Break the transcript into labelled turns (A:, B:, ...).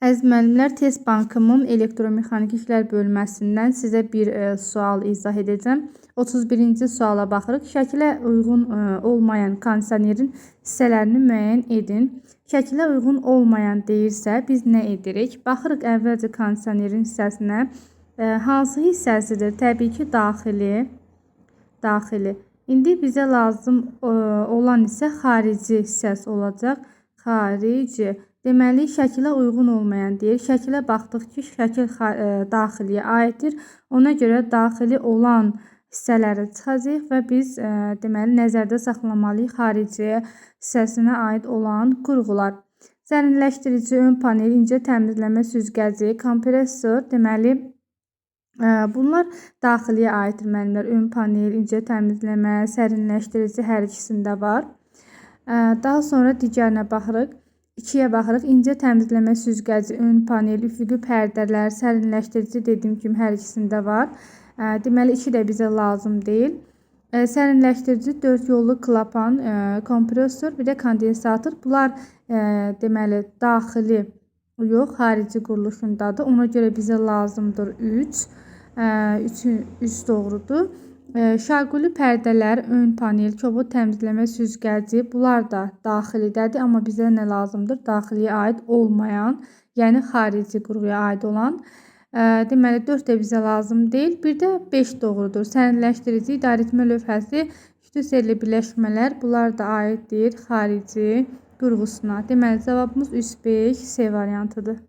A: Əziz müəllimlər, test bankımın elektromexaniki işlər bölməsindən sizə bir sual izah edəcəm. 31-ci suala baxırıq. Şəkilə uyğun olmayan kondisionerin hissələrini müəyyən edin. Şəkilə uyğun olmayan deyirsə, biz nə edirik? Baxırıq əvvəlcə kondisionerin hissəsinə. Hansı hissəsidir? Təbii ki, daxili. Daxili. İndi bizə lazım olan isə xarici hissəsi olacaq. Xarici. Deməli, şəkilə uyğun olmayan deyir. Şəkilə baxdıq ki, şəkil daxiliyə aiddir. Ona görə daxili olan hissələri çıxacağıq və biz deməli, nəzərdə saxlamalıyıq xarici hissəsinə aid olan qurğular. Sərinləşdirici, ön panel, incə təmizləmə süzgəci, kompressor, deməli, bunlar daxiliyə aiddir müəllimlər. Ön panel, incə təmizləmə, sərinləşdirici hər ikisində var. Daha sonra digərinə baxırıq. 2-yə baxırıq. İncə təmizləmə süzgəci, ön panel, üfüqi pərdələr, sərinləşdirici dediyim kimi hər ikisində var. Deməli, 2 də bizə lazım deyil. Sərinləşdirici, 4 yollu klapan, kompressor, bir də kondensator. Bunlar deməli, daxili yox, xarici quruluşundadır. Ona görə bizə lazımdır 3. 3 doğrudur. Şaquli pərdələr, ön panel, kobud təmizləmə süzgəci, bunlar da daxilidədir. Amma bizə nə lazımdır? Daxiliyə aid olmayan, yəni xarici qurğuya aid olan. Deməli, 4 də bizə lazım deyil. Bir də 5 doğrudur. Sərinləşdirici, idarəetmə lövhəsi, ştuserli birləşmələr, bunlar da aiddir xarici qurğusuna. Deməli, cavabımız 3, 5, C variantıdır.